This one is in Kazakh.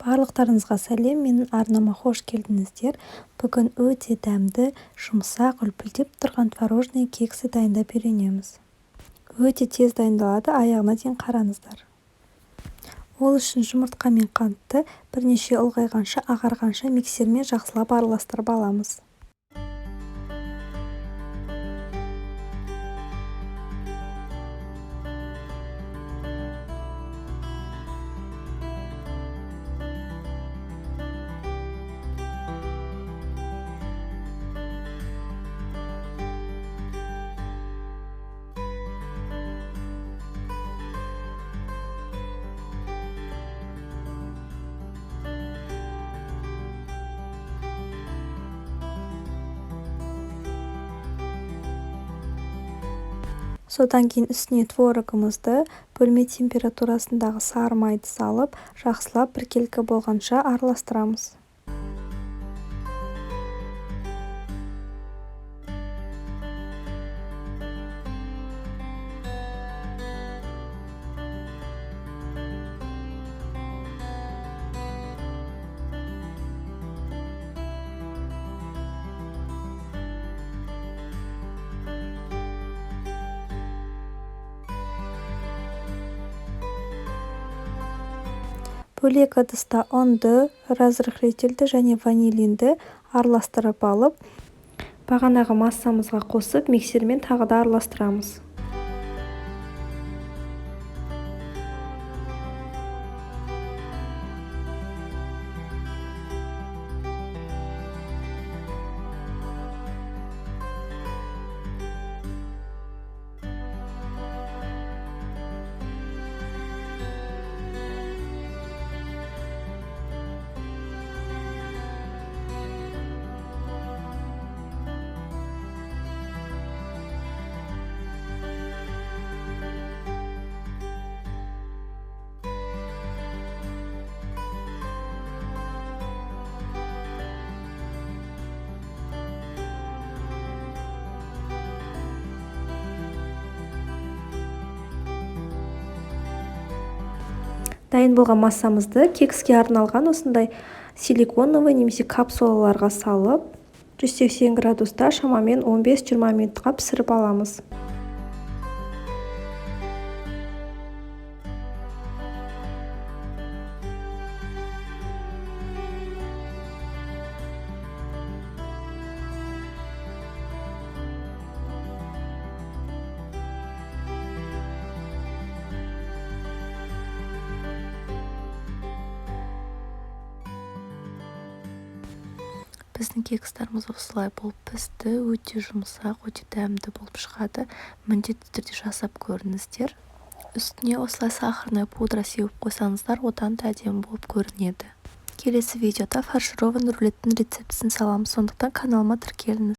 Барлықтарыңызға сәлем! Менің арнама қош келдіңіздер! Бүгін өте дәмді, жұмсақ, үлпілдеп тұрған творожный кексті дайындап үйренеміз. Өте тез дайындалады, аяғына дейін қараңыздар. Ол үшін жұмыртқа мен қантты бірнеше ұлғайғанша, ағарғанша миксермен жақсылап араластырып аламыз. Содан кейін үстіне творогымызды, бөлме температурасындағы сары майды салып, жақсылап біркелкі болғанша араластырамыз. Бөлек ыдыста ұнды, разрыхлительді және ванилинді араластырып алып, бағанағы массамызға қосып, миксермен тағы да араластырамыз. Дайын болған массамызды кекске арналған осындай силиконовый немесе капсулаларға салып, 180 градуста шамамен 15-20 минутқа пісіріп аламыз. Біздің кекстарымыз осылай болып пісті. Өте жұмсақ, өте дәмді болып шығады. Міндетті түрде жасап көріңіздер. Үстіне осылай сахарная пудра сеуіп қойсаңыздар, одан да әдемі болып көрінеді. Келесі видеода фаршированный рулеттің рецептісін саламыз, сондықтан каналыма тіркеліңіз.